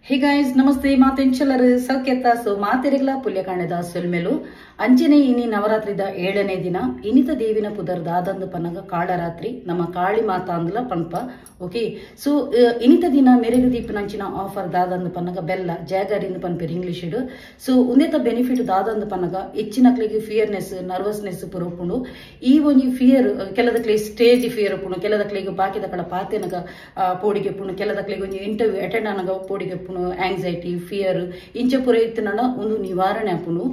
Hey guys, namaste. ಮಾತೆಂಚಲರು ಸೌಖ್ಯತ. ಸೊ ಮಾತೆರೆಗ್ಲ ಪುಲ್ಯಕಾಣದ ಸೊಲ್ಮೆಲು ಅಂಚನೆ ಇನಿ ನವರಾತ್ರಿದ 7ನೇ ದಿನ ಇನಿತ ದೇವಿನ ಪುದರ್ ದಾದಂದು ಪನ್ನಗ ಕಾಳರಾತ್ರಿ ನಮ್ಮ ಕಾಳಿ ಮಾತಾ ಅಂದ್ಲ ಪನ್ಪ. ಓಕೆ, ಸೊ ಇನಿತ ದಿನ ಮೆರೆಗು ದೀಪನಂಚಿನ ಆಫರ್ ದಾದಂದು ಪನ್ನಗ ಬೆಲ್ಲ ಜಾಗರಿಂದ ಪನ್ಪೇರು ಇಂಗ್ಲಿಷ್. ಸೊ ಉಂದೆತ ಬೆನಿಫಿಟ್ ದಾದಂದು ಪನ್ನಗ ಹೆಚ್ಚಿನಕ್ಲಿಗೆ ಫಿಯರ್ನೆಸ್ ನರ್ವಸ್ನೆಸ್ ಪುರಪುಂಡು. ಈ ಒಂಜಿ ಫಿಯರ್ ಕೆಲದಕ್ಲಿ ಸ್ಟೇಜ್ ಫಿಯರ್ ಉಪ್ಪುಂಡು, ಕೆಲದಕ್ಲಿಗೆ ಬಾಕಿದ ಕಡ ಪಾತೆನಗ ಪೋಡಿಗೆ ಪುಣು, ಕೆಲದಕ್ಲಿಗೆ ಒಂಜಿ ಇಂಟರ್ವ್ಯೂ ಅಟೆಂಡ್ ಅನಗ ಪೋಡಿಗೆ ಪುಣು, ಆಂಗ್ಸೈಟಿ ಫಿಯರ್ ಇಂಚ ಪುರ ಇತ್ತನಾಡ ಒಂದು ನಿವಾರಣೆ ಆಪುಂಡು.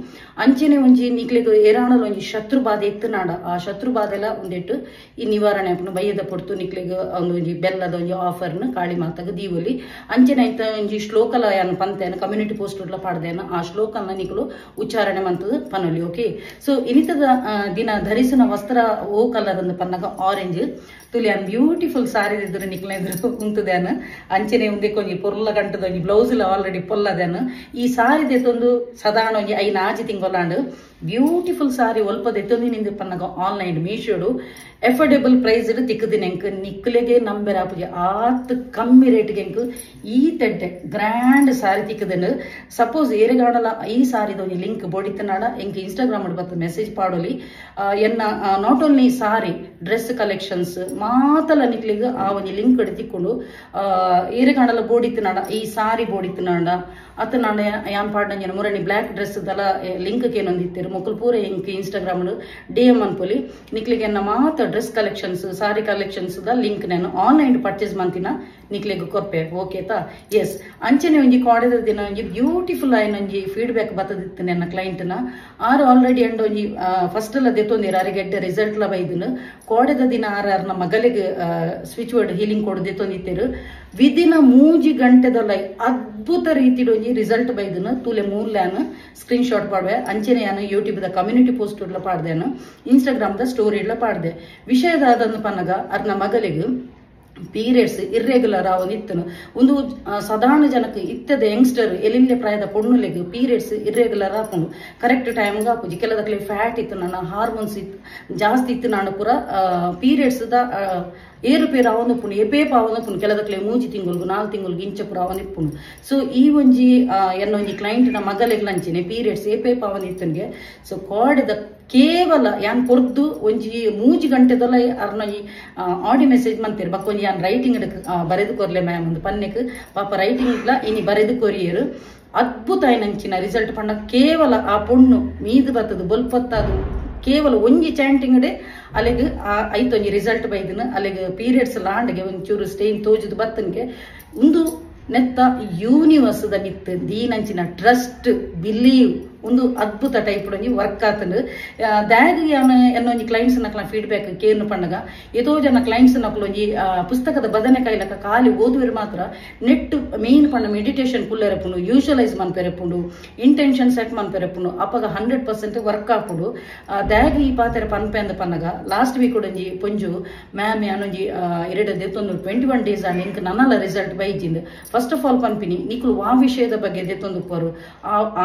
ಅಂಚನೆ ಒಂಜಿ ನಿಕ್ಲೆಗ್ ಏರಾಣಲ ಒಂಜಿ ಶತ್ರು ಬಾಧೆ ಇತ್ತನಾಡ ಆ ಶತ್ರು ಬಾಧೆಲ ಒಂದಿಟ್ಟು ಈ ನಿವಾರಣೆ ಆಪುಂಡು. ಬಯ್ಯದ ಪೊಡ್ತು ನಿಕ್ಲೆಗ್ ಒಂಜಿ ಬೆಲ್ಲದ ಒಂಜಿ ಆಫರ್ನ ಕಾಳಿ ಮಾತಾಗ ದೀವೊಲಿ. ಅಂಚನೆ ಐತ ಒಂಜಿ ಶ್ಲೋಕಲ ಯಾನ್ ಪಂತೇನ ಕಮ್ಯುನಿಟಿ ಪೋಸ್ಟ್ ಉಡ್ಲ ಪಾಡ್ದೇನ ಆ ಶ್ಲೋಕನ ನಿಕುಲು ಉಚ್ಚಾರಣೆ ಮಂತದ ಪನೊಲಿ. ಓಕೆ, ಸೊ ಇನಿತದ ದಿನ ಧರಿಸಿನ ವಸ್ತ್ರ ಓ ಕಲರ್ ಅಂದ್ ಪನ್ನಗ ಆರೆಂಜ್ ತುಲಿಯಾನ್ ಬ್ಯೂಟಿಫುಲ್ ಸಾರಿ ಇದ್ರು ನಿಕ್ಲ ಇದ್ರು ಉಂತುದೇನ. ಅಂಚನೆ ಉಂದೆಕ್ ಒಂಜಿ ಪೊರ್ಲ ಗಂಟದ ಒಂಜಿ ಬ್ಲೌಸ್ ಆಲ್ರೆಡಿ ಪೊಲ್ಲದೇನ. ಈ ಸಾರಿ ದೆತ್ತೊಂದು ಸಾಧಾರಣ ಒಂಜಿ 5 ತಿಂಗೊಲಾಂಡ್ ಬ್ಯೂಟಿಫುಲ್ ಸಾರಿ ಒಲ್ಪ ದೆತ್ತೊಂದು ನಿಂದು ಪನ್ನಗ ಆನ್ಲೈನ್ ಮೀಶೋಡು ಎಫೋರ್ಡೆಬಲ್ ಪ್ರೈಸ್ ತಿಕ್ಕದಿನ ಎಂಕ್ ನಿಕ್ಲೆಗೆ ನಂಬೆರ ಆಪುಜಿ ಆತ್ ಕಮ್ಮಿ ರೇಟ್ಗೆ ಎಂಕ್ ಈ ತೆಡ್ಡೆ ಗ್ರ್ಯಾಂಡ್ ಸಾರಿ ತಿಕ್ಕದನು. ಸಪೋಸ್ ಏರೆಗಾಡಲ ಈ ಸಾರಿದ ಒಂಜಿ ಲಿಂಕ್ ಬೋಡಿತ್ತನಾಡ ಎಂಕ್ ಇನ್ಸ್ಟಾಗ್ರಾಮ್ ಬತ್ತ ಮೆಸೇಜ್ ಪಾಡೋಲಿ. ಎನ್ನ not only sari dress collections ಮಾತಲ ನಿಕ್ಲೆಗ್ ಆ ಒಂಜಿ ಲಿಂಕ್ ತಿಕ್ಕೊಂಡು ಏರೆಗಾಡಲ ಬೋಡಿತ್ತನಾಡ ಈ ಸಾರಿ ಬೋಡಿತ್ತನಾಡ ಅತ್ತ ನಾಡ ಯಾನ್ ಪಾಡ್ನಂಜನ ಮುರಣಿ ಬ್ಲ್ಯಾಕ್ ಡ್ರೆಸ್ ದಲ ಲಿಂಕ್ ಏನೊಂದಿತ್ತೇರು ಮೊಕುಲು ಪೂರ ಎಂಕ್ ಇನ್ಸ್ಟಾಗ್ರಾಮ್ ಡಿ ಎಂ ಅನ್ಪೊಲಿ. ನಿಕ್ಲೆಗೆ ಎನ್ನ ಮಾತ dress collections sorry collections the link ನಾನು ಆನ್ಲೈನ್ ಪರ್ಚೇಸ್ ಮಂತಿನ ನಿಕ್ಲೆಗ್ ಕೊರ್ಪೆ. ಓಕೆತಾ? ಎಸ್. ಅಂಚನೆ ಒಂಜಿ ಕಾಡೆದ ದಿನ ಒಂಜಿ ಬ್ಯೂಟಿಫುಲ್ ಆಯ್ನ ಒಂಜಿ ಫೀಡ್ಬ್ಯಾಕ್ ಬತ್ತದಿತ್ತು ನನ್ನ ಕ್ಲೈಂಟ್ನ. ಆರು ಆಲ್ರೆಡಿ ಅಂಡ್ ಒಂಜಿ ಫಸ್ಟ್ ಎಲ್ಲ ದೆತ್ತೊಂದಿರ ಅರೆಗೆ ಎಡ್ಡೆ ರಿಸಲ್ಟ್ ಲ ಬೈದನು. ಕೋಡೆದ ದಿನ ಆರ್ ಆರ್ನ ಮಗಲಿಗೆ ಸ್ವಿಚ್ ವರ್ಡ್ ಹೀಲಿಂಗ್ ಕೊಡು ದೆತ್ತೊಂದಿತ್ತೇರು. ವಿದಿನ 3 ಗಂಟೆದೊಲ್ಲ ಅದ್ಭುತ ರೀತಿಡ್ ಒಂಜಿ ರಿಸಲ್ಟ್ ಬೈದನು. ತೂಲೆ ಮೂರ್ಲ್ಯಾನ್ ಸ್ಕ್ರೀನ್ ಶಾಟ್ ಪಾಡ್ವೆ. ಅಂಚನೆ ಯಾನು ಯೂಟ್ಯೂಬ್ ದ ಕಮ್ಯುನಿಟಿ ಪೋಸ್ಟ್ ಉಡ್ಲ ಪಾಡ್ದೇನು, ಇನ್ಸ್ಟಾಗ್ರಾಮ್ ದ ಸ್ಟೋರಿ ಇಡ್ಲ ಪಾಡ್ದೆ. ವಿಷಯದಾದಂದು ಪನ್ನಗ ಅರ್ನ ಮಗಲಿಗೆ ಪೀರಿಯಡ್ಸ್ ಇರ್ರೆಗ್ಯುಲರ್ ಆವೊಂದಿತ್ತನು. ಒಂದು ಸಾಧಾರಣ ಜನಕ್ಕೆ ಇತ್ತದ ಯಂಗ್ಸ್ಟರ್ ಎಲ್ಲಿಂದ ಪ್ರಾಯದ ಪೊಣ್ಣುಲೆಗ್ ಪೀರಿಯಡ್ಸ್ ಇರ್ರೆಗ್ಯುಲರ್ ಆಪುಂಡು, ಕರೆಕ್ಟ್ ಟೈಮ್ಗೆ ಆಪುಜಿ. ಕೆಲದಕ್ಲೆ ಫ್ಯಾಟ್ ಇತ್ತು ನನ್ನ ಹಾರ್ಮೋನ್ಸ್ ಇತ್ತು ಜಾಸ್ತಿ ಇತ್ತು ನಾನು ಪೂರ ಪೀರಿಯಡ್ಸ್ ದ ಏರುಪೇರು ಆವೊಂದುಪ್ಪುಂಡು, ಎಪೇಪ ಆವೊಂದುಪ್ಪುಂಡು. ಕೆಲದಕ್ಲೆ 3 ತಿಂಗಳಿಗೆ 4 ತಿಂಗಳಿಗೆ ಇಂಚ ಪೂರ ಆವೊಂದಿಪ್ಪುಂಡು. ಸೊ ಈ ಒಂಜಿ ಎನ್ನ ಒಂಜಿ ಕ್ಲೈಂಟ್ನ ಮಗಲೆಗ್ ಲಂಚಿನೆ ಪೀರಿಯಡ್ಸ್ ಏಪೇಪ ಆವೊಂದಿತ್ತನ್ಗೆ. ಸೊ ಕೋಡೆದ ಕೇವಲ ಯಾನ್ ಕೊರ್ದು ಒಂಜಿ 3 ಗಂಟೆದೊಲ್ಲ ಅರ್ನೊಂಜಿ ಆಡಿಯೋ ಮೆಸೇಜ್ ಮಂತೇರು. ಬಕ್ಕ ಒಂಜಿ ಯಾನ್ ರೈಟಿಂಗ್ ಬರೆದು ಕೊರ್ಲೆ ಮ್ಯಾಮ್ ಒಂದು ಪನ್ನೆಕ್ ಪಾಪ ರೈಟಿಂಗ್ ಇನಿ ಬರೆದು ಕೊರಿಯರು. ಅದ್ಭುತ ನಂಚಿನ ರಿಸಲ್ಟ್ ಪಂಡ ಕೇವಲ ಆ ಪೊಣ್ಣು ಮೀದು ಬತ್ತದು ಬೊಲ್ಪತ್ತದು ಕೇವಲ ಒಂಜಿ ಚಾಂಟಿಂಗ್ ಡೇ ಅಲ್ಲಿಗೆ ಐತೊಂಜಿ ರಿಸಲ್ಟ್ ಬೈದನು. ಅಲ್ಲಿಗೆ ಪೀರಿಯಡ್ಸ್ ಲಾಂಡ್ಗೆ ಒಂಚೂರು ಸ್ಟೇನ್ ತೋಜುದು ಬತ್ತನ್ಗೆ ಒಂದು ನೆತ್ತ ಯೂನಿವರ್ಸ್ the ಮಿತ್ ದೀನಂಚಿನ ಟ್ರಸ್ಟ್ ಬಿಲೀವ್ ಒಂದು ಅದ್ಭುತ ಟೈಪ್ ಒಂಜಿ ವರ್ಕ್ ಆತಂಡು. ದ್ಯಾಗ್ ಯಾನ್ ಎನ್ನೊಂಜಿ ಕ್ಲೈಂಟ್ಸ್ ನಕ್ಲ ಫೀಡ್ಬ್ಯಾಕ್ ಕೇನು ಪಣ್ಣಗ ಏತೋ ಜನ ಕ್ಲೈಂಟ್ಸ್ ನಕ್ಲು ಒಂಜಿ ಪುಸ್ತಕದ ಬದನೆಕಾಯಿ ಲಕ್ಕ ಖಾಲಿ ಓದುವೆರು ಮಾತ್ರ ನೆಟ್ ಮೇನ್ ಪಣ್ಣ ಮೆಡಿಟೇಷನ್ ಕುಲ್ಲೆರಪುಂಡು, ಯೂಶುವಲೈಸ್ ಮನ್ಪೆರಪುಂಡು, ಇಂಟೆನ್ಷನ್ ಸೆಟ್ ಮನ್ಪೆರಪುಂಡು. ಅಪಗ 100% ವರ್ಕ್ ಆಪುಂಡು. ದ್ಯಾಗ್ ಈ ಪಾತೆರ ಪನ್ಪೆ ಅಂದ ಪನ್ನಗ ಲಾಸ್ಟ್ ವೀಕ್ ಒಂಜಿ ಪೊಂಜು ಮ್ಯಾಮ್ ಯಾನೊಂಜಿ ಎರಡು ದೆತ್ತೊಂದು 21 ಡೇಸ್ ಆಂಡ್ ಇಂಕ್ ನನ್ನಲ ರಿಸಲ್ಟ್ ಬೈಜಿಂದು. ಫಸ್ಟ್ ಆಫ್ ಆಲ್ ಪನ್ಪಿನಿ ನಿಕ್ಲು ವಾ ವಿಷಯದ ಬಗ್ಗೆ ದೆತ್ತೊಂದು ಪೋರು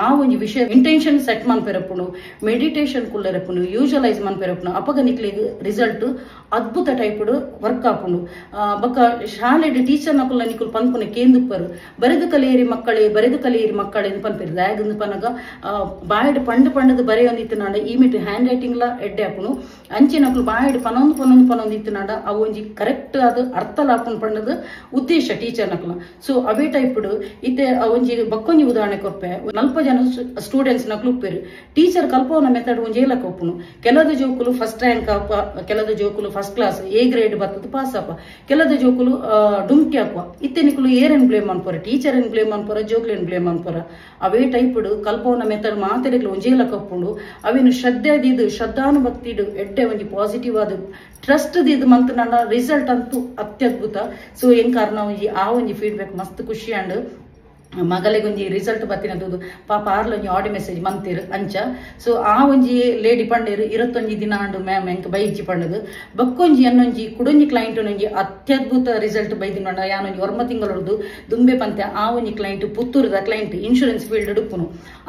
ಆ ಒಂಜಿ ವಿಷಯ ಇಂಟೆನ್ಷನ್ ಸೆಟ್ ಮನ್ಪೆರಪುಂಡು, ಮೆಡಿಟೇಷನ್ ಕುಲ್ಲೆರಪುಂಡು, ಯೂಶುವಲೈಸ್ ಮನ್ಪೆರಪುಂಡು. ಅಪಗ ನಿಕ್ಲೆಗ್ ರಿಸಲ್ಟ್ ಅದ್ಭುತ ಟೈಪ್ ವರ್ಕ್ ಆಪುಂಡು. ಬೊಕ್ಕ ಶಾಲೆಡ್ ಟೀಚರ್ ನಕುಲ ನಿಕುಲು ಪನ್ಪುನ ಕೇಂದುಪ್ಪರು ಬರೆದು ಕಲಿಯರಿ ಮಕ್ಕಳೇ ಬರೆದು ಕಲಿಯರಿ ಮಕ್ಕಳೇ ಪನ್ಪೆರು. ದಾಯಗಂದು ಪನಗ ಬಾಯ್ಡ್ ಪಂಡು ಪಂಡದು ಬರೆಯೊಂದಿತ್ತು ನಾಡ ಈ ಮಿಟ್ ಹ್ಯಾಂಡ್ ರೈಟಿಂಗ್ ಲ ಎಡ್ಡೆ ಆಪುಂಡು. ಅಂಚಿನಕುಲು ಬಾಯ್ಡ್ ಪನೊಂದು ಪನೊಂದು ಪನೊಂದು ಇತ್ತು ನಾಡ ಅವು ಒಂಜಿ ಕರೆಕ್ಟ್ ಅದು ಅರ್ಥ ಲಾಪುಂಡು ಪಂಡದು ಉದ್ದೇಶ ಟೀಚರ್ ನಕುಲ. ಸೊ ಅವೇ ಟೈಪ್ ಇತ್ತೆ ಒಂಜಿ ಬಕ್ಕೊಂಜಿ ಉದಾಹರಣೆ ಕೊರ್ಪೆ. 40 ಜನ ಸ್ಟೂಡೆಂಟ್ಸ್ ನಕಲು ಉಪ್ಪೇರು. ಟೀಚರ್ ಕಲ್ಪವನ ಮೆಥಡ್ ಒಂಜಿ ಏಲಕ್ಕ ಒಪ್ಪುನು. ಕೆಲದ ಜೋಕುಲು ಫಸ್ಟ್ ರ್ಯಾಂಕ್ ಆಪ, ಕೆಲದ ಜೋಕುಲು ಫಸ್ಟ್ ಕ್ಲಾಸ್ ಎ ಗ್ರೇಡ್ ಬತ್ತದ ಪಾಸ್ ಆಪ, ಕೆಲದ ಜೋಕುಲು ಡುಮ್ಕಿ ಆಪುವ. ಇತ್ತೆ ನಿಕುಲು ಏರೇನ್ ಬ್ಲೇಮ್ ಅನ್ಪೋರ, ಟೀಚರ್ ಏನ್ ಬ್ಲೇಮ್ ಅನ್ಪೋರ, ಜೋಕುಲೇನ್ ಬ್ಲೇಮ್ ಅನ್ಪೋರ. ಅವೇ ಟೈಪ್ ಕಲ್ಪವನ ಮೆಥಡ್ ಮಾತೆರೆಗ್ಲು ಒಂಜೇ ಲಕ್ಕ ಒಪ್ಪುಂಡು. ಅವೇನು ಶ್ರದ್ಧೆ ದಿದು ಶ್ರದ್ಧಾನುಭಕ್ತಿಡು ಎಡ್ಡೆ ಒಂಜಿ ಪಾಸಿಟಿವ್ ಆದ ಟ್ರಸ್ಟ್ ದಿದ್ದು ಮಂತ್ ನನ್ನ ರಿಸಲ್ಟ್ ಅಂತೂ ಅತ್ಯದ್ಭುತ. ಸೊ ಏನ್ ಕಾರಣ ಒಂಜಿ ಆ ಒಂಜಿ ಫೀಡ್ಬ್ಯಾಕ್ ಮಸ್ತ್ ಖುಷಿ ಅಂಡ್ ಮಗಲಿಗೊಂಜಿ ರಿಸಲ್ಟ್ ಬತ್ತಿನ ತೂದು ಪಾಪ ಆರ್ಲೊಂಜಿ ಆಡಿ ಮೆಸೇಜ್ ಮಂತಿರು ಅಂಚ. ಸೊ ಆ ಒಂಜಿ ಲೇಡಿ ಪಂಡೇರು 21 ದಿನ ಅಂಡು ಮ್ಯಾಮ್ ಎಂಕ್ ಬೈಜಿ ಪಂಡದು. ಬಕ್ಕೊಂಜಿ ಅನ್ನೊಂಜಿ ಕುಡೊಂಜಿ ಕ್ಲೈಂಟ್ ಒಂಜಿ ಅತ್ಯದ್ಭುತ ರಿಸಲ್ಟ್ ಬೈದಿನ ಪಂಡ ಯಾನೊಂಜಿ 9 ತಿಂಗಳೊಡ್ದು ದುಂಬೆ ಪಂತೆ ಆ ಒಂಜಿ ಕ್ಲೈಂಟ್ ಪುತ್ತೂರುದ ಕ್ಲೈಂಟ್ ಇನ್ಶೂರೆನ್ಸ್ ಫೀಲ್ಡ್ ಡುಪ್ಪುನು.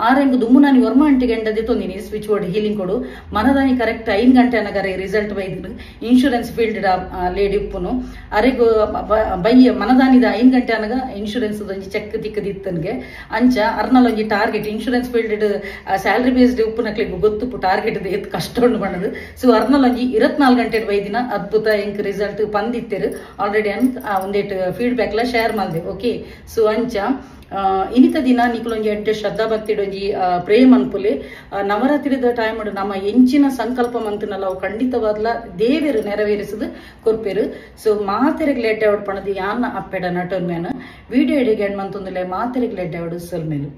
ಆರೆಂಗ್ ದುಮ್ಮು ನಾನು 1 ಗಂಟೆಗೆ ಎಂಡದೆ ತೊಂದಿನಿ ಸ್ವಿಚ್ ಬೋರ್ಡ್ ಹೀಲಿಂಗ್ ಕೊಡು ಮನದಾನಿ ಕರೆಕ್ಟ್ 5 ಗಂಟೆ ಅನಗರೆ ರಿಸಲ್ಟ್ ಬೈದಿನ ಇನ್ಶೂರೆನ್ಸ್ ಫೀಲ್ಡ್ ಲೇಡಿ ಉಪ್ಪುನು. ಅರೆಗು ಬೈಯ ಮನದಾನಿದ 5 ಗಂಟೆ ಅನಗ ಇನ್ಶೂರೆನ್ಸ್ ಒಂಜಿ ಚೆಕ್ ತಿಕ್ಕದಿ ದಿತ್ತನ್ಗೆ ಅಂಚ ಅರ್ನಲ ಒಂಜಿ target insurance field salary based ಉಪ್ಪುನಕ್ಲೆಗ್ ಗೊತ್ತುಪ್ಪು ಟಾರ್ಗೆಟ್ ಏತ್ ಕಷ್ಟ ಉಂಡು ಪಂಡದು. ಸೊ ಅರ್ನಲ ಒಂಜಿ 24 ಗಂಟೆ ಬೈದಿನ ಅದ್ಭುತ ಎಂಕ್ ರಿಸಲ್ಟ್ ಪಂದಿತ್ತೆರು ಆಲ್ರೆಡಿ ಅನ್ ಒಂದೇಟ್ ಫೀಡ್ಬ್ಯಾಕ್ ಲ ಶೇರ್ ಮಲ್ದೆ. ಓಕೆ, ಸೊ ಅಂಚ ಇನಿತ ದಿನ ನಿಕುಲೊಂಜಿ ಎಡ್ಡೆ ಶ್ರದ್ಧಾ ಭಕ್ತಿಡೊಂಜಿ ಪ್ರೇಮ್ ಅನ್ಪುಲೆ. ನವರಾತ್ರಿದ ಟೈಮ್ ನಮ್ಮ ಎಂಚಿನ ಸಂಕಲ್ಪ ಮಂತನಲ್ಲ ಅವು ಖಂಡಿತವಾದ್ಲ ದೇವೆರು ನೆರವೇರಿಸದು ಕೊರ್ಪೆರು. ಸೊ ಮಾತೆರೆಗ್ ಲೆಡ್ಡೆ ಅವಡ್ ಪಣದು ಯಾನ್ನ ಅಪ್ಪೆಡ ನಟೋನ್ ಮೇನ ವಿಡಿಯೋ ಎಡಿಗೆ ಮಂತೊಂದುಲೆ ಮಾತೆರೆಗ್ ಲೆಡ್ಡೆ ಅವಡು ಸೊಲ್ಮೇಲು.